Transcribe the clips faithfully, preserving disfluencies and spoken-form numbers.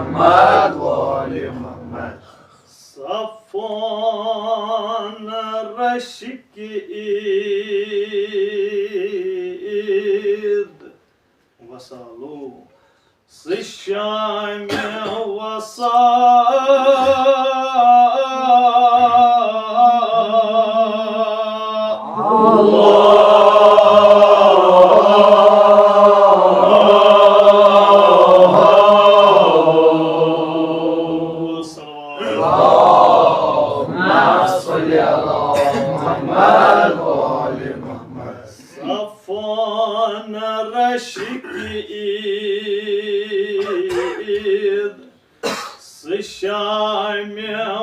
محمد وآل محمد. صفوان رشک عید وصالو، سہ شام وصال. اللهم صل على محمد وآل محمد. صفوان رشک عید، سہ شام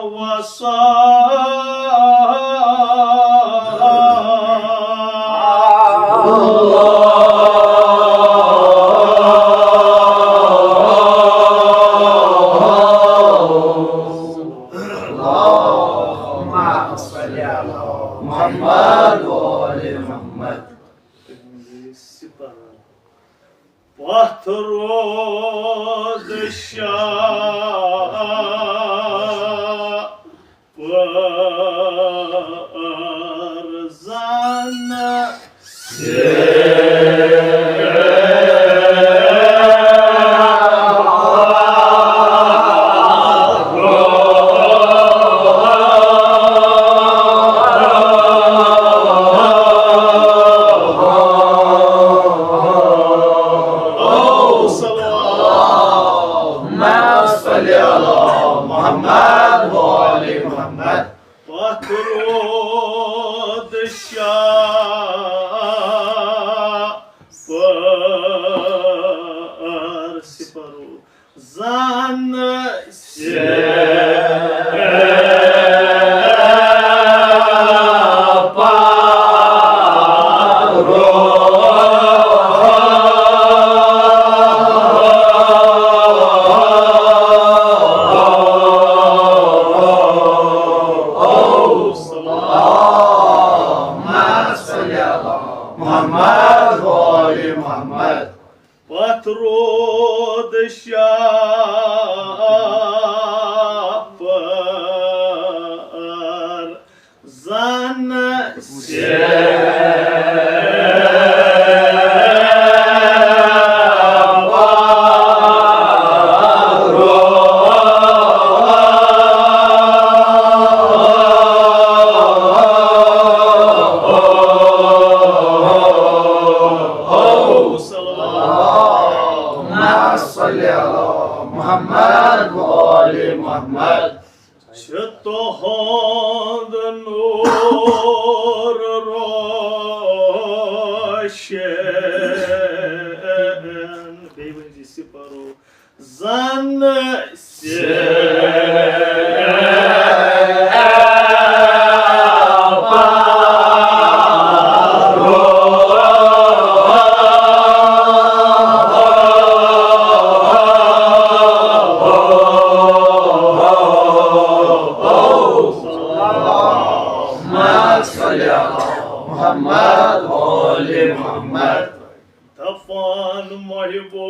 وصال. اللهم صل على محمد وآل محمد. پتھ رود شاہ پرزن. اللهم صل على محمد وآل محمد. پتھ رود شاہ پر سپرو زن سے پارو. اللهم صل على محمد وآل محمد. پتھ رود شاہ پر زن سے اللهم صل على محمد وآل محمد. چھُ تُہُنٛد نوٗر روشن۔ بیٚیہِ ؤنۍ زِ سِپرو زن سے اللهم صل على محمد وآل محمد۔ دپان محبو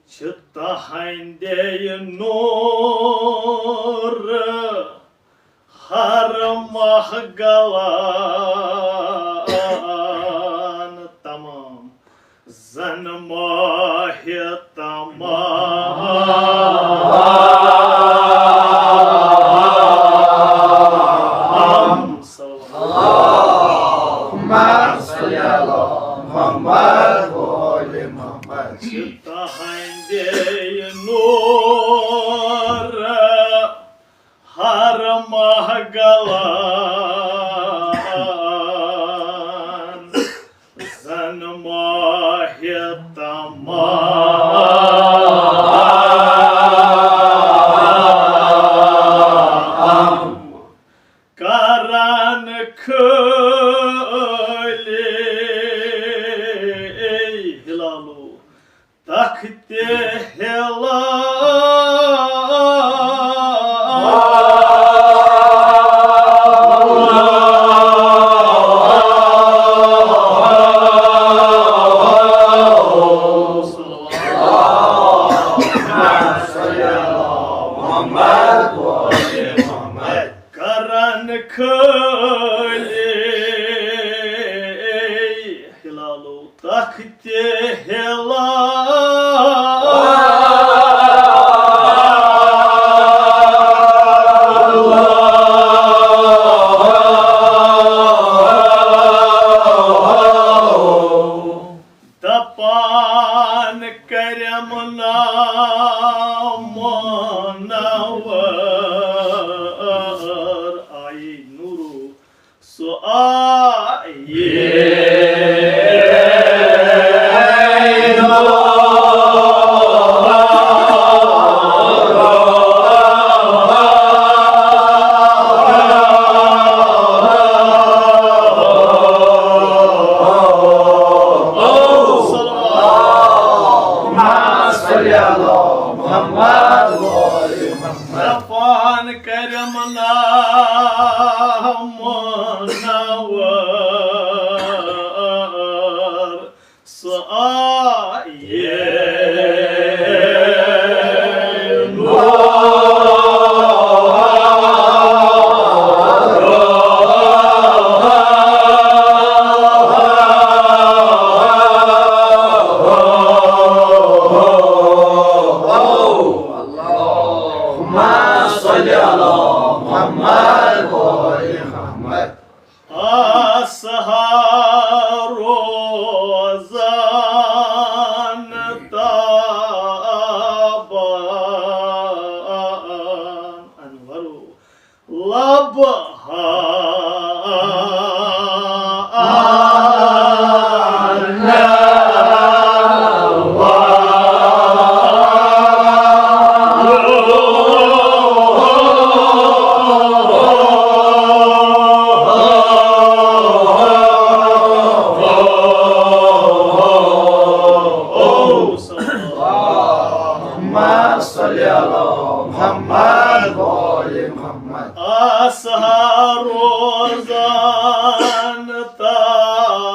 چھِ تہنٛدے نوٗر ہر ماہ گلان تمام۔ زن ماہ تمام۔ اللهم صل على محمد وآل محمد۔ چھِ تہنٛدے نوٗر ہر ماہ گلان۔ زن ماہ تمام۔ کران خٲلی ہلالو تخت ہلال۔ کھٲلے ہلالو تخت ہلال۔ دپان کرم نام منور، آیے نورو سُہ آیے نورو۔ اللهم صل على محمد وآل محمد۔ دپان کرم نام منور، سُہ آیے نورو۔ اللهم صل على محمد وآل محمد۔ آسہا روزان تابان انورو لبہا اللهم صل على محمد وآل محمد۔ آسہا روزان تابان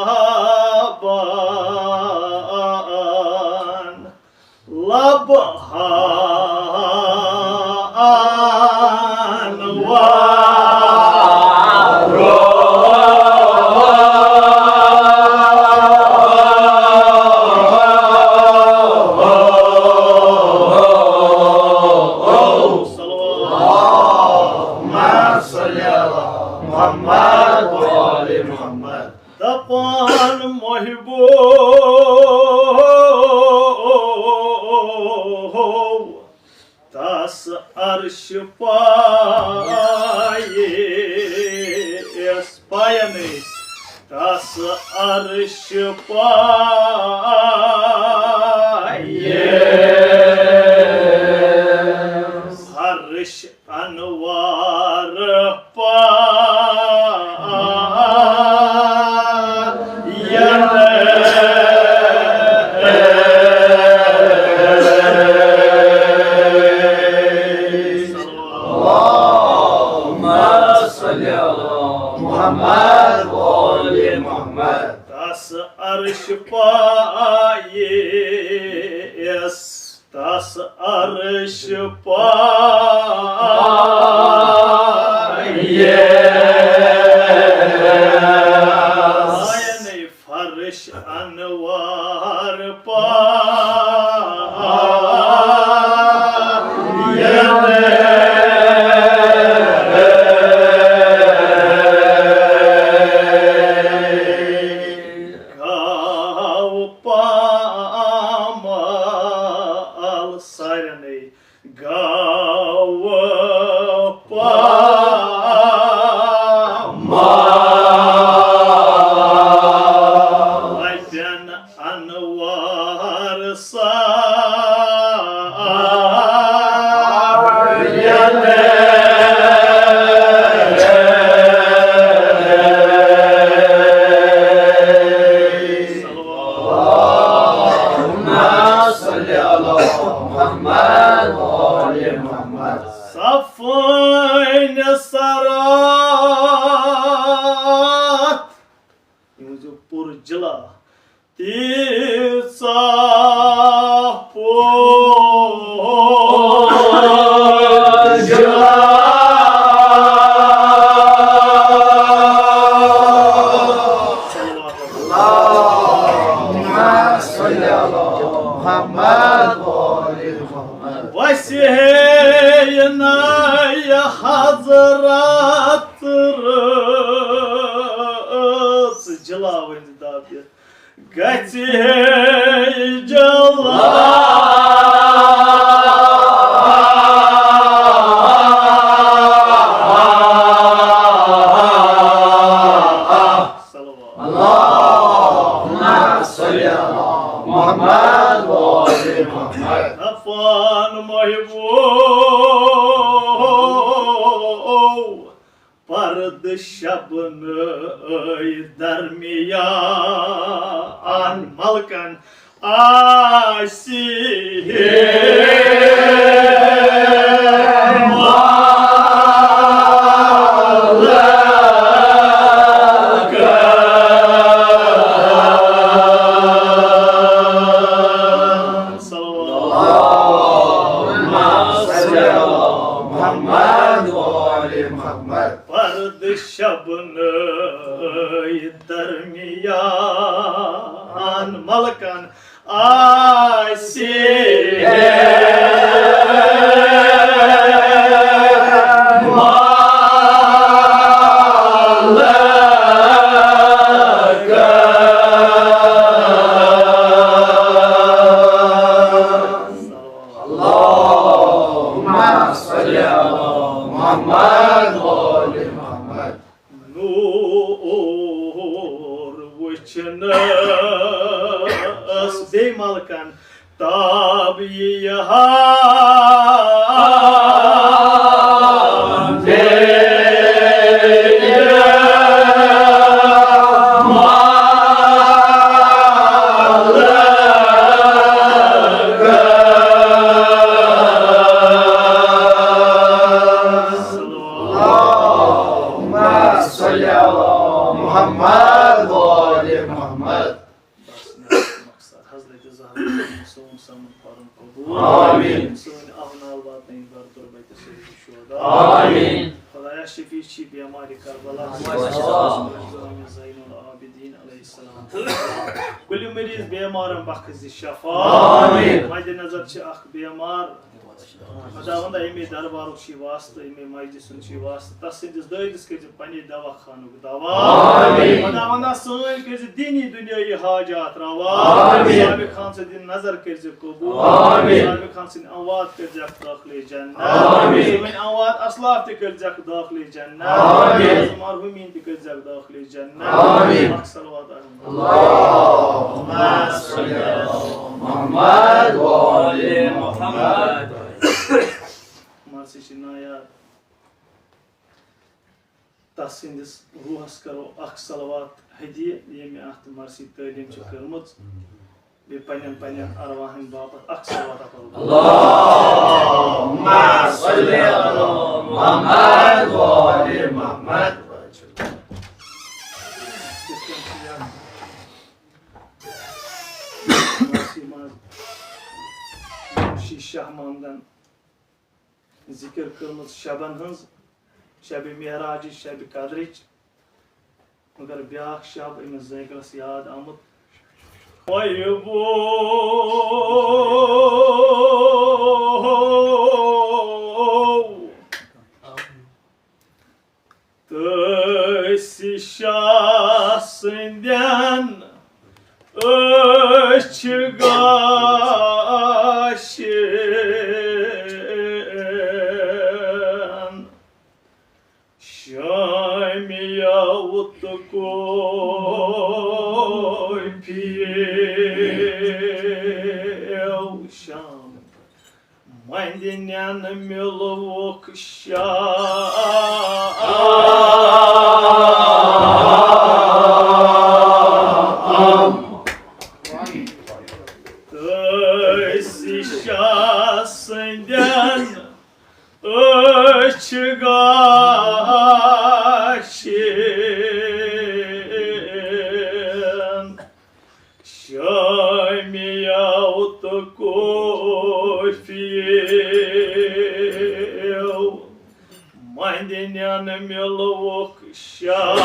لبہا انوارو۔ اللهم صل على محمد وآل محمد۔ دپان محبوب تس عرش پایس، پاینٕے تس عرش پایس۔ عرش انوار پایَن۔ اللهم صل على محمد وآل محمد۔ تس عرش پایس۔ تس عرش پایَن۔ پایَن فرش انوار پایَن۔ گاو پامال سارنٕے۔ گاو پامال۔ لبن انوار سارنٕے۔ اللهم صل على محمد وآل محمد۔ صفٲنۍ سرات، یِہُنٛد یہِ پوٗرٕ جِلا، تیٖژاہ پوٗرٕ جِلا۔ اللہ ؤنۍ دب دِتھ۔ گژھِ ہے جلال۔ صلوات۔ اللهم صل على محمد وآل محمد۔ دفان محبوب۔ پردٕ شبنہٕ ٲے درمیان ملکن آسہِ ہے ملکن۔ صلوات۔ اللهم صل على محمد وآل محمد۔ پردٕ شبنہٕ ٲے درمیان ملکن آسہِ ہے ملکن۔ اللهم صل على محمد وآل محمد۔ نوٗر وٕچھنَس بیٚیہِ ملکن تاب یی ہا بیٚیہِ ملکن۔ اللهم صل على محمد وآل محمد۔ بس، مےٚ چھُ مقصد حضرت زہرا سون سمن پرُن قبول۔ آمین۔ سٲنۍ احوال واتنٲیِن بر تربتِ سید الشہداء۔ آمین۔ خدایا شفیع چھی بیمارِ کربلا۔ آمین۔ امام زین العابدین علیہ السلام۔ کُلہِ مریض بیمارن بخش زِ شفا۔ آمین۔ مدِ نظر چھِ اکھ بیمار۔ خداوندا، ییٚمے دربارُک چھُ یہِ واسطہٕ، ییٚمے مجلس ہُنٛد چھُ یہِ واسطہٕ، تس سٕنٛدِس دٲدِس کٔرۍ زِ پننہِ دوا خانُک دوا۔ آمین۔ خداوندا، سٲنۍ کٔرۍ زِ دینی دُنیٲیی حاجات روا۔ آمین۔ صابر خان سٕنٛدِ نظر کٔرۍ زِ قبول۔ آمین۔ صابر خان سٕنٛدۍ اموات کٔرۍ زِ دٲخلِ جنت۔ آمین۔ سٲنۍ اموات اسلاف تہِ کٔرۍ زِ دٲخلِ جنت۔ آمین۔ مرحومین تہِ کٔرۍ زِ دٲخلِ جنت۔ آمین۔ اکھ صلوات۔ اللهم صل على محمد وآل محمد۔ مرثی چھِ نایاب۔ تس سٕنٛدِس روحس کرو اکھ صلوات ہدیہِ، ییٚمہِ اتھ مرثی تعلیٖم چھِ کٔرمٕژ۔ بیٚیہِ پننٮ۪ن پننٮ۪ن ارواحن باپتھ اکھ صلوات پرو۔ اللهم صل على محمد وآل محمد۔ یِتھ کٔنۍ چھِ یَتھ مرثی منٛز منشی شاہ محمدن ذکر کٔرمٕژ شبن ہٕنٛز، شبِ معراجٕچ، شبِ قدرٕچ، مگر بیٛاکھ شب أمِس زٲنٛکرس یاد آمُت۔ وۄنۍ بوو تٔسۍ شاہ سٕنٛدٮ۪ن أچھ گاشن۔ شامیو تہٕ کوفیو شام۔ مندِ نٮ۪ن مِلوُکھ شام۔ تٔسۍ شاہ سٕنٛدٮ۪ن أچھ گاشن۔ شامیو تہٕ کوفیو مندِ نٮ۪ن مِلوُکھ شام۔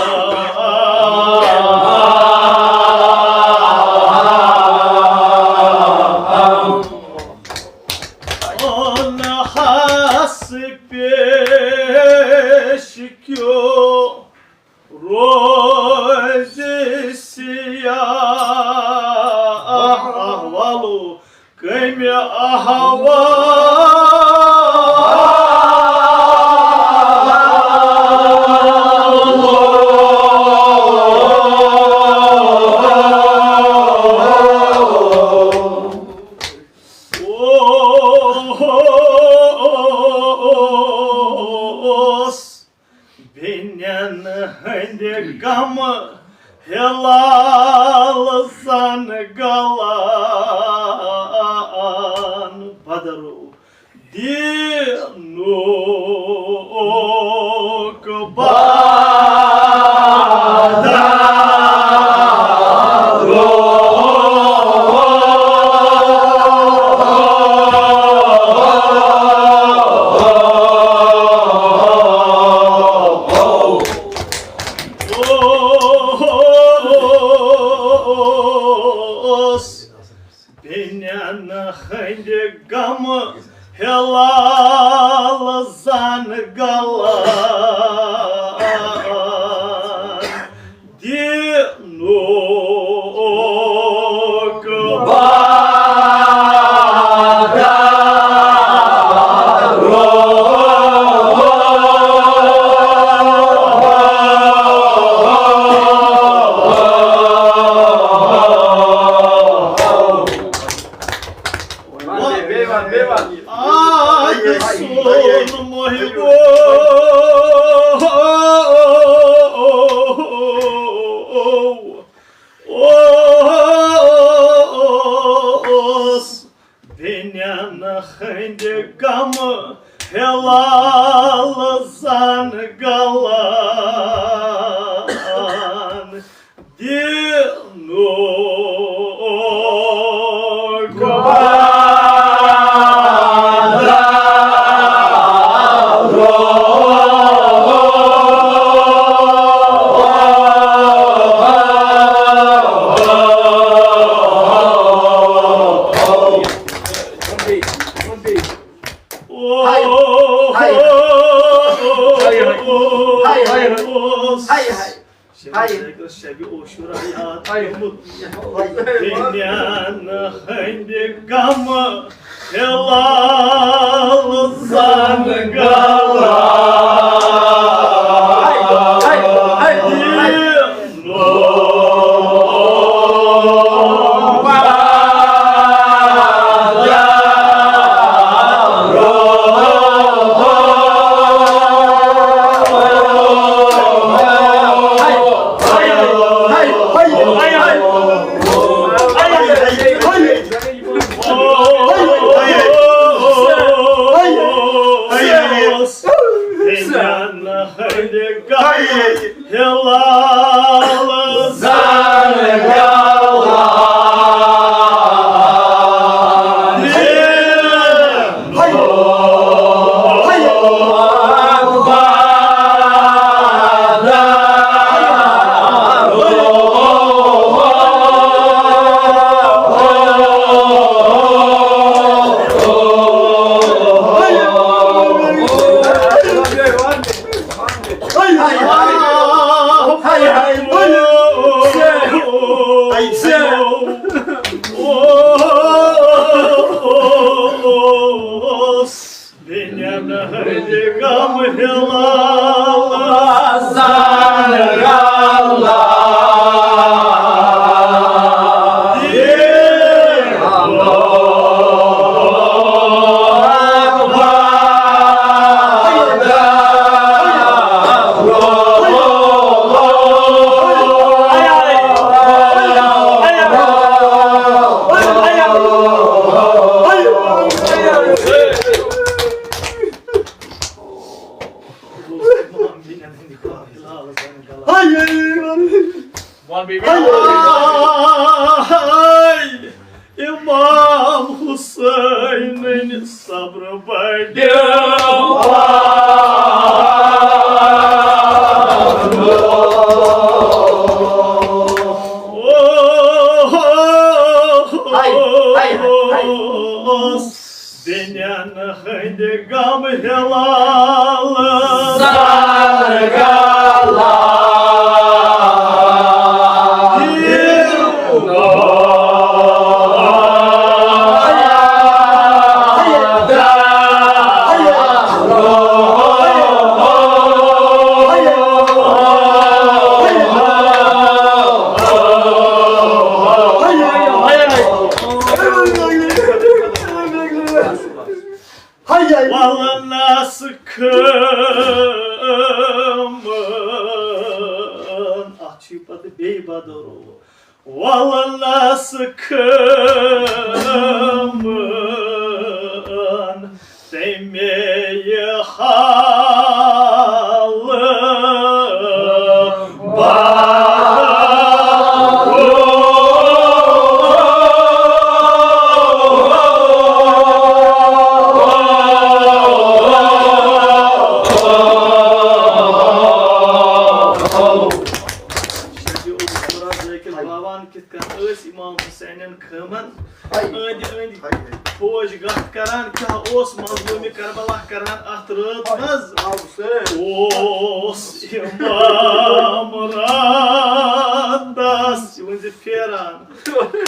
اوٚنہَس پیش کیو روزِ احوال۔ اوس بیٚنٮ۪ن ہٕنٛدِ غمہٕ ہلال زن گلان۔ بدرو دینُک بادار۔ اوس بیٚنٮ۪ن ہٕنٛدِ غمہٕ ہلال زن گلان۔ دینُک بادار۔ آ، یہِ سون محبو اوس بیٚنٮ۪ن ہٕنٛدِ غمہٕ ہلال زن گلان۔ دینُک بادار۔ او، ہاے، ہاے، ہاے، ہاے۔ اوس ہاے، ہاے۔ شبِ عاشورا یاد آمُت۔ بیٚنٮ۪ن ہٕنٛدِ غمہٕ ہلال زن گلان۔ ہلال زن گلان۔ اوس بیٚنٮ۪ن ہٕنٛدِ غمہٕ ہلال زن گلان۔ ہاے، امام حسینٕنۍ صبر بڑیو۔ ہاے، ہاے، ہاے، ہاے۔ بیٚنٮ۪ن ہٕنٛدِ غمہٕ ہلال زن گلان۔ چھُ پتہٕ بیٚیہِ بدل روٗد۔ وَلنَس کھٲمٕن تَمے حالہٕ۔ شفیع الکبریٰ ذٲکِر باوان کِتھ کٔنۍ ٲسۍ امام حسینن خٲمن أنٛدۍ أنٛدۍ فوج گتھ کران، کیٛاہ اوس مظلومِ کربلا کران اتھ رٲژ منٛز؟ اوس امام راتس، یہِ ؤنۍ زِ پھیران،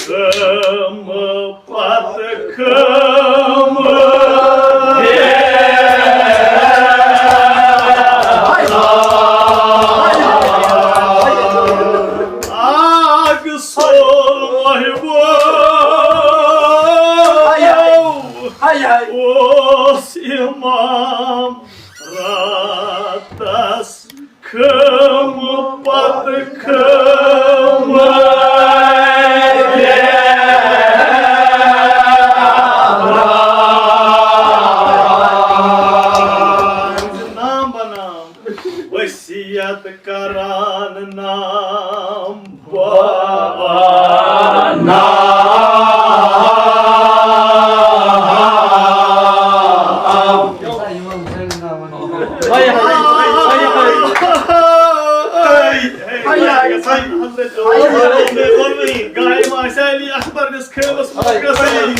خٲمہٕ پتہٕ خٲمہٕ۔ آگ سول محبوب۔ ہاے ہاے۔ اوس امام راتس خٲمہٕ پتہٕ خٲمہٕ۔ نام بنام۔ وصیت کران نام بنام۔ گایم آسہِ علی اکبر نِس خٲمس منٛز گژھان۔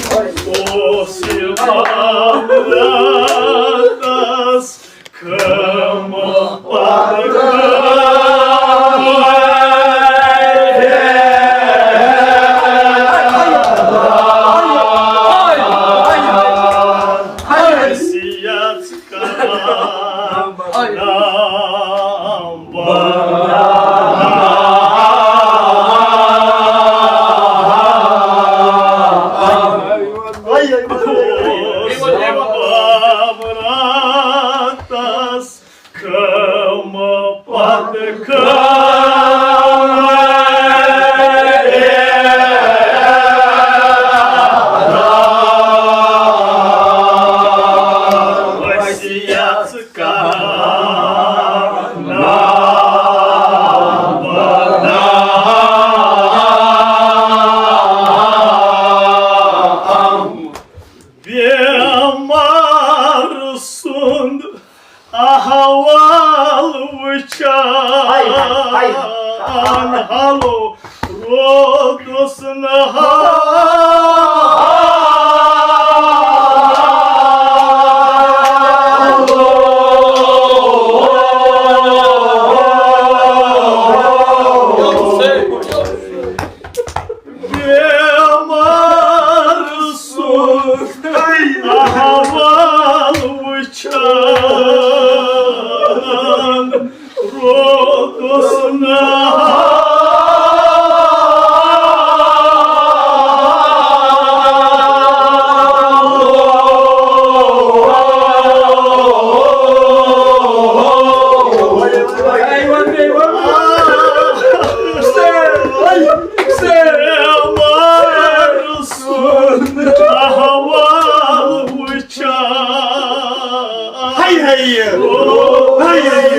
اوس یہِ محبتس خٲمہٕ پتہٕ خٲمہٕ۔ وصیت کران نام بنام۔ اوس امام راتس خٲمہٕ پتہٕ خٲمہٕ۔ وصیت کران نام بنام۔ بیمار سُنٛد احوال وٕچھان۔ ہاے، ہاے، ہاے۔ حالو روٗدُس نہٕ حال۔ بیمار سُنٛد احوال وٕچھان روٗدُس نہٕ حال۔ بیمار سُنٛد احوال وٕچھان۔ ہاے ہاے۔ ہاے ہاے۔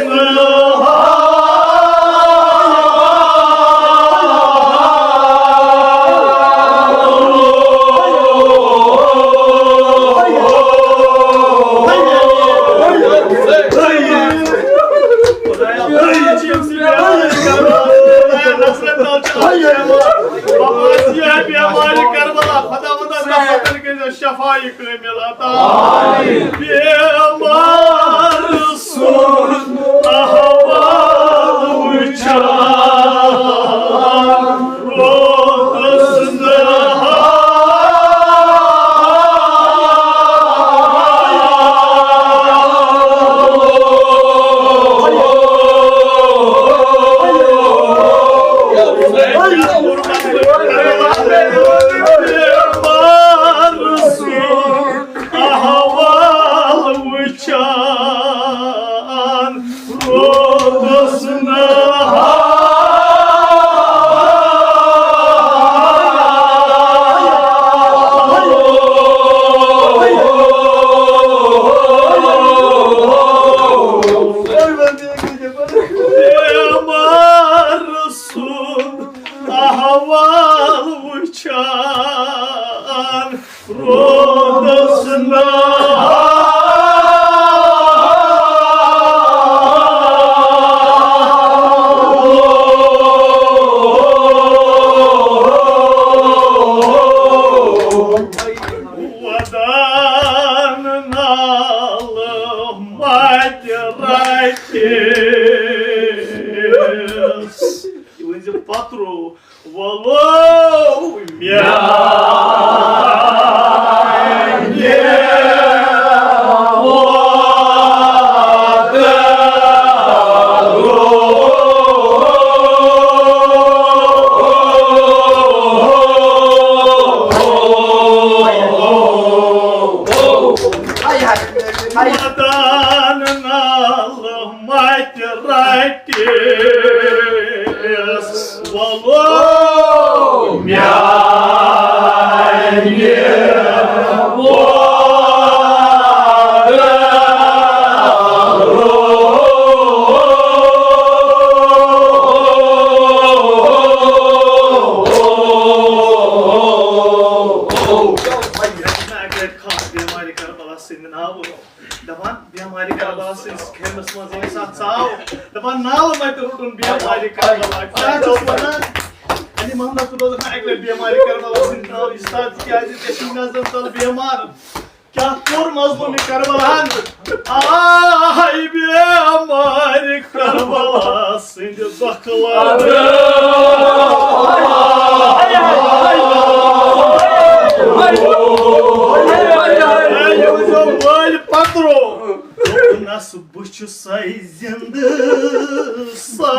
بیمارِ کربلا، خداوندا، نفرتن کٔرۍزیو شفایہِ کٲمِل عطا۔ بیمار سُنٛد احوال وٕچھان روٗدُس نہٕ حال۔ بیمار سُنٛد احوال وٕچھان روٗدُس نہٕ حال۔ ترٛوو وَلو میٛانہِ وطن نالہٕ مَتہِ رَٹہِ۔ وَلو میٛانہِ وۄدٕ۔ بیمارِ کربلا سٕنٛدِ ناوٕ۔ دَپان، بیمارِ کربلا سٕنٛدِس خیمس منٛز ییٚمہِ ساتہٕ ژاو، دَپان، نالہٕ مَتہِ روٚٹُن بیمارِ کربلا۔ کیٛاہ چھُس وَنان؟ علی محمد صٲب اوس دَپان، اَکہِ لَٹہِ بیمارِ کربلا سٕنٛدِ ناوٕ، یہِ ساتہٕ تِکیٛازِ ژےٚ چھُے نظرن تَل بیمار۔ کیٛاہ کوٚر مظلوٗمِ کربلاہن؟ آے بیمارِ کربلا سٕنٛدِ زخمہٕ۔ وٲلۍ پترو۔ دوٚپنس بہٕ چھُسے زِندٕ سا۔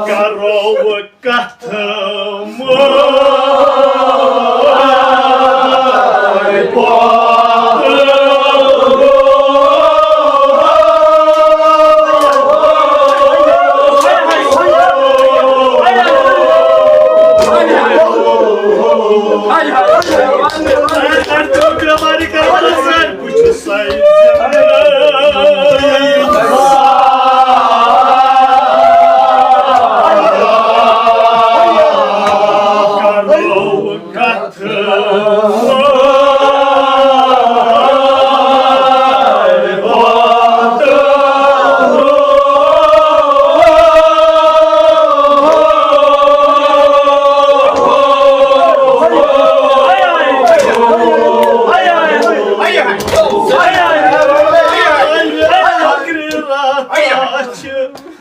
کرو کتھ مٲلۍ پۄدٕ۔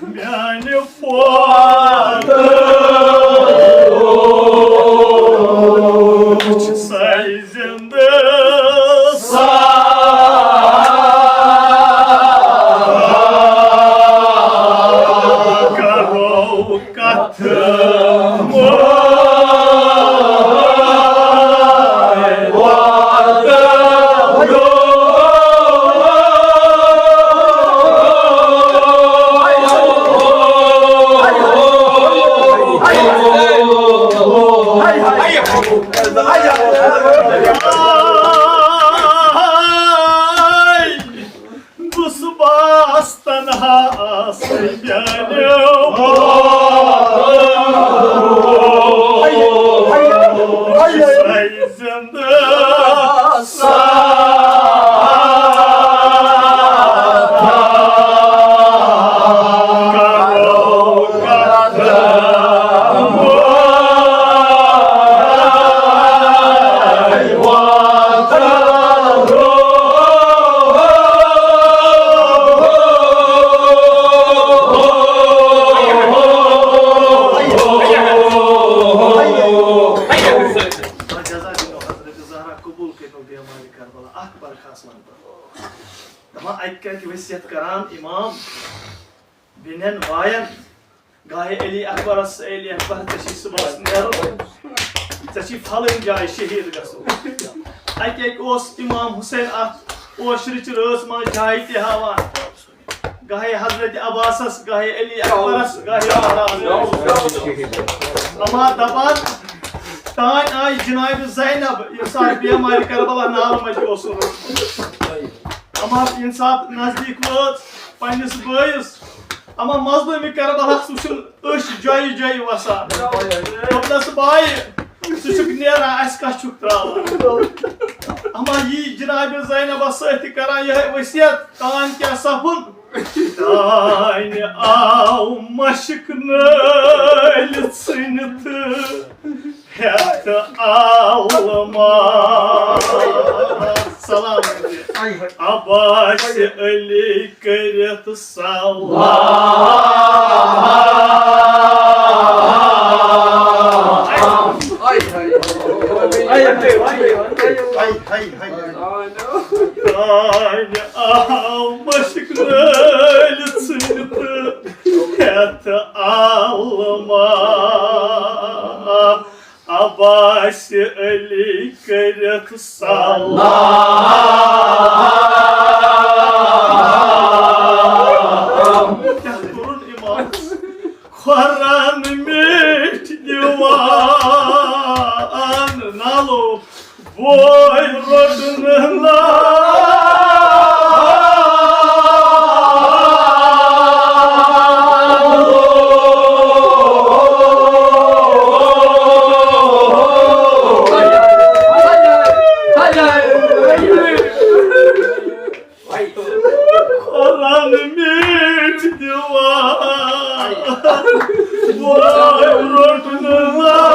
میانہِ پوتہٕ چھُسے زِندٕ سا۔ کرو کتھ مٲلۍ پۄدٕ۔ بس باس تنہا آسے میانیو۔ زندٕ سا۔ کرو کتھ۔ جزاک اللہ حضرت زہرا، قبول کٔرۍتو بیمارِ کربلا۔ اکھ بار خاص وَنہٕ بہٕ۔ دَپان، اَتہِ کَتہِ وصیت کران امام بیٚنٮ۪ن باین، گاہے علی اکبرس، "علی اکبر، ژےٚ چھُے صُبحس نیرُن، ژےٚ چھُے پھلٲنۍ جایہِ شہیٖد گژھُن۔" اَکہِ اَکہِ اوس امام حسین اَتھ اوشرٕچ رٲژ منٛز جایہِ تہِ ہاوان۔ گاہے حضرت عباسس، گاہے علی اکبرس، گاہے مہراز۔ اما دپان، تانۍ آیہِ جناب زینب، ییٚمہِ ساتہٕ بیمارِ کربلا نالہٕ مَتہِ اوسُن۔ اما ییٚمہِ ساتہٕ نزدیٖک وٲژ پننِس بٲیِس، اما مظلومِ کربلاہس وٕچھُن أچھ جۄیہِ جۄیہِ وسان۔ دوٚپنس، "بایہِ، ژٕ چھُکھ نیران، اَسہِ کَتھ چھُکھ ترٛاوان؟" اما یی جناب زینبس سۭتۍ تہِ کران یِہے وصیت، تانۍ کیٛاہ سپُد؟ تانۍ آو مشک نٲلۍ ژھٕنۍ تہٕ ہٮ۪تھ آلما۔ سلام۔ عبا علی کٔرِتھ سلام۔ دانہِ آو مشک رٲلۍ ژھٕنِتھ ہٮ۪تھ علما۔ عباس علی کٔرِتھ سلام۔ کیٛاہ کوٚرُن اِمامس؟ کھۄرن میٖٹھۍ دِوان نالو بوے روٚٹنہٕ ناو۔ کھۄرن میٖٹھۍ دِوان بوے روٚٹنہٕ ناو۔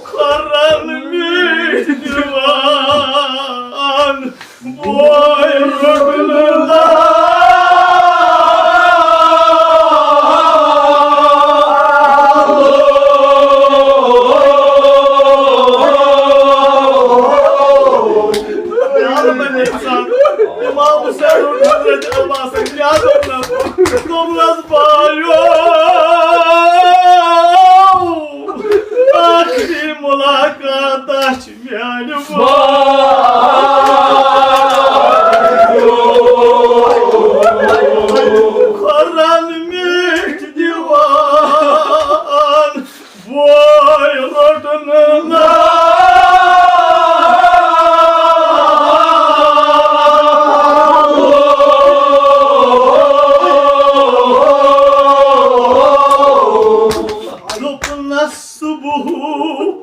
کھۄرن میٖٹھۍ دِوان بوے روٚٹنہٕ ناو۔ اِمام حُسین روٚٹ حضرت عباسن، کیٛاہ دوٚپنس؟ دوٚپنس، بایو، ٲخری مُلاقاتہ چھِ میانہِ بایو۔ کھۄرن میٖٹھۍ دِوان بوے روٚٹنہٕ ناو۔ دوٚپنس صبح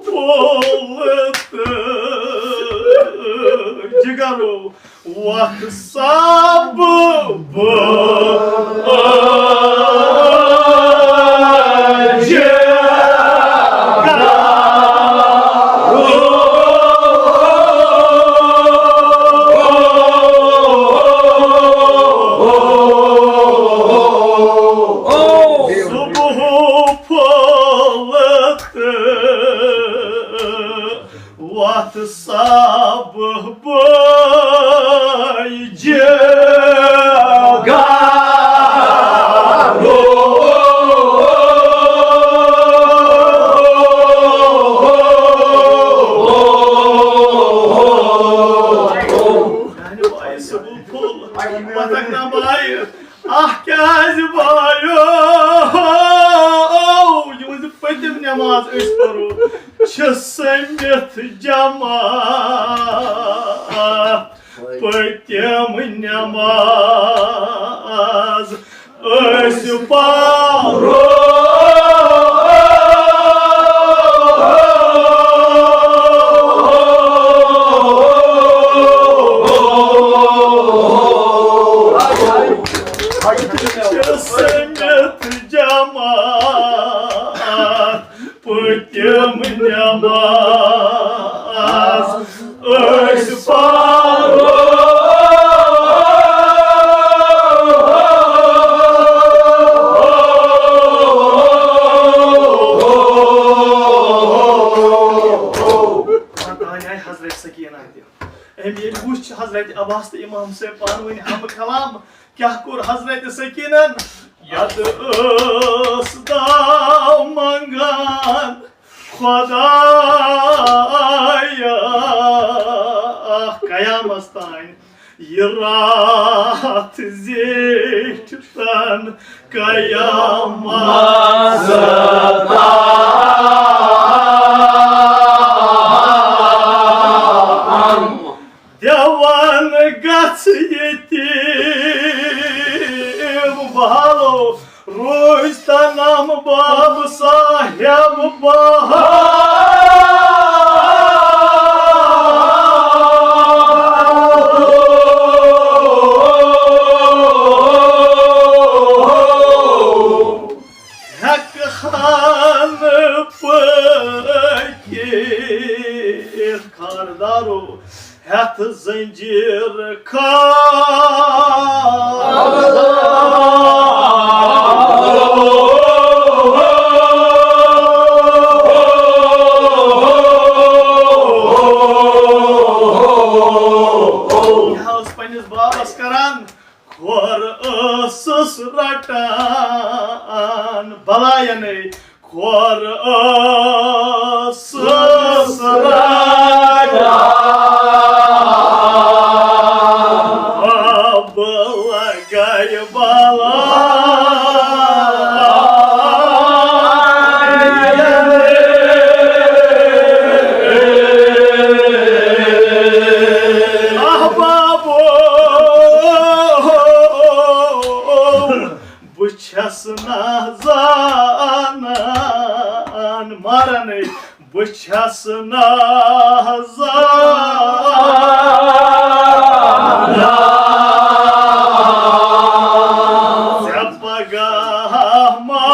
پھوٚل تہٕ جگرو وقت صاحب بجے۔ صبح پھوٚل تہٕ وتھ صبح بجے گارو۔ یعنی بھائی صبح پھوٚل، پتک نہ بھائی۔ اکھ کیٛازِ بایو؟ یِم زِ پٔتِم نٮ۪ماز أسۍ پَرو، چھِ سٔمِتھ جماعت۔ پٔتِم نٮ۪ماز أسۍ پَرو۔ چھِ سٔمِتھ جماعت پٔتِم نٮ۪ماز أسۍ پَرو۔ پتہٕ آے حضرت سکینہ تہِ۔ أمۍ ییٚلہِ وُچھ حضرت عباس تہٕ امام حسین پانہٕ ؤنۍ ہم کلام، کیٛاہ کوٚر حضرت سکینن؟ یتھ ٲس دعا منگان خدایا، قیامس تام یہِ راتھ زیٹھ تن قیامس تام۔ دِوان گژھ ییٚتہِ بحالو، روز تنم باب صاحب بحال۔ زنجیر کھا۔ یہِ اوس پننِس بابس کران، کھۄر ٲسٕس رٹان بلاینٕے۔ کھۄر ٲسٕس رٹان۔ بہٕ لگے بلاے۔ احبابو، بہٕ چھَس نہ زانان مارنٕے، بہٕ چھَس نہ زانان ژےٚ پگاہ ما